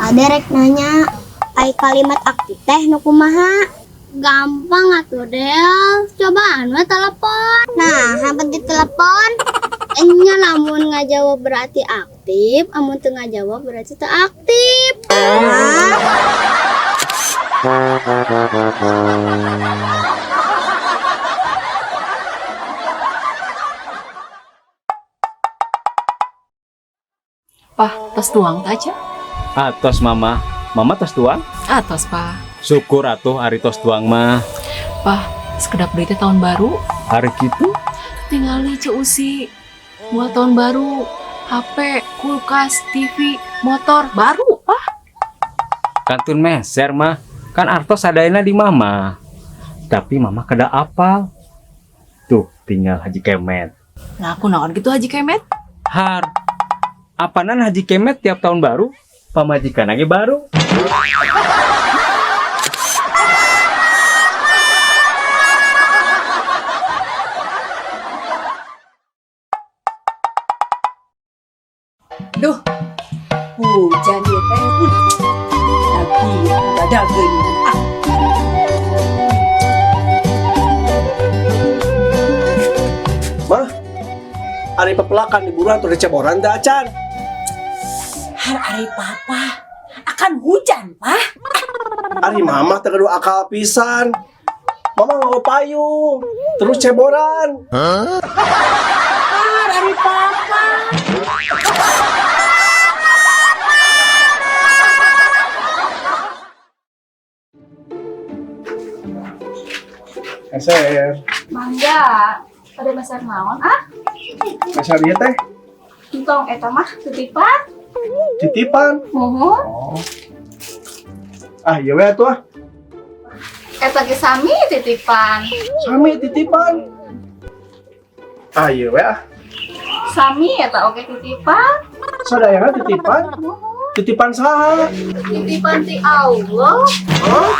Ade rek nanya, ai kalimat aktif teh nu kumaha? Gampang atuh, Del. Cobaan we telepon. Nah, hampir ditelepon. Enya lamun ngajawab berarti aktif, amun teu ngajawab berarti teu aktif. Hah? Pah, tos tuang teh aja. Atos, Mama. Mama tos tuang? Atos, Pak. Syukur atuh ari tos tuang mah. Pah, sekedap deui teh tahun baru. Ari kitu? Tinggali Ceu Usi. Moal tahun baru. HP, kulkas, TV, motor baru, Pah. Kantun meser mah. Kan artos sadayana di Mama. Tapi Mama kedah apal. Tuh, tinggal Haji Kemet. Nah, aku naon gitu Haji Kemet? Har. Apanan Haji Kemet tiap tahun baru, pamajikan lagi baru. Duh, hujan ya teh. Lagi ada. Ah. Mah, ari pepelakan diburuan atau diceboran teh acan. Har ari papa akan hujan, Pak. Ari mama teh gaduh akal pisan. Mama mau payung, terus ceboran. Har ari papa. Meser. Mangga, pada meser naon ah? Meser ieu teh. Entong eta mah titipan. Titipan. Muhun. Oh. Ah, iya we atuh ah. Eta ge sami titipan. Sami titipan. Ah, iya we ah. Sami eta oge titipan. Sadayana titipan. Titipan saha? Titipan ti Allah. Hah?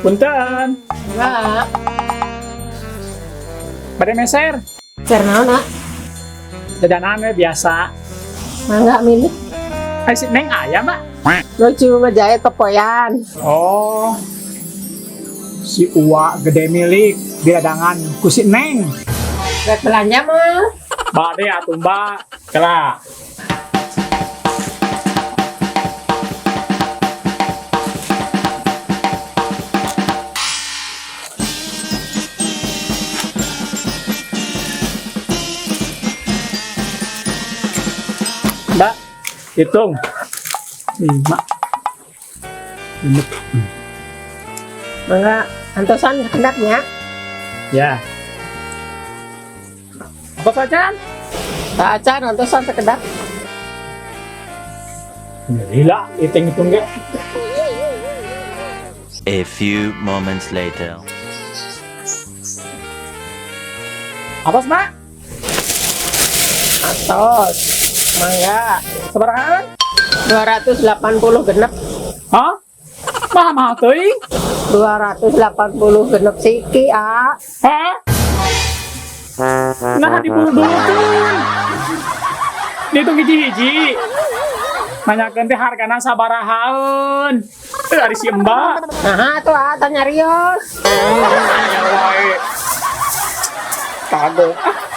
Punten. Enggak. Bade meser. Meser naon, ah? Jajanan we biasa. Mangga milih. Ai si Neng aya, Mbak? Lucu ngejahe tepoyan. Oh. Si Uwa gede milik diladangan ku si Neng. Rek belanja mah. Bade atuh, Mbak. Kela. Mbak, hitung. 5. 5. Mangga antosan sekedapnya. Ya. Apa saja? Tak acan antosan sekedap. Gila, hitung-hitung ge. A few moments later. Apa, Mbak? Atos. Mangga. Sabarahaan? 280 genep. Hah? Mah mahal teuing. 280 genep siki, ah. Hah? Nah, diburu-burukeun. Dihitung hiji-hiji. Nanyakeun teh hargana sabarahaeun. Eh, ari si Mbak. Nah, tuh ah, tanya rios. Nanya wae. Kagok. Ah.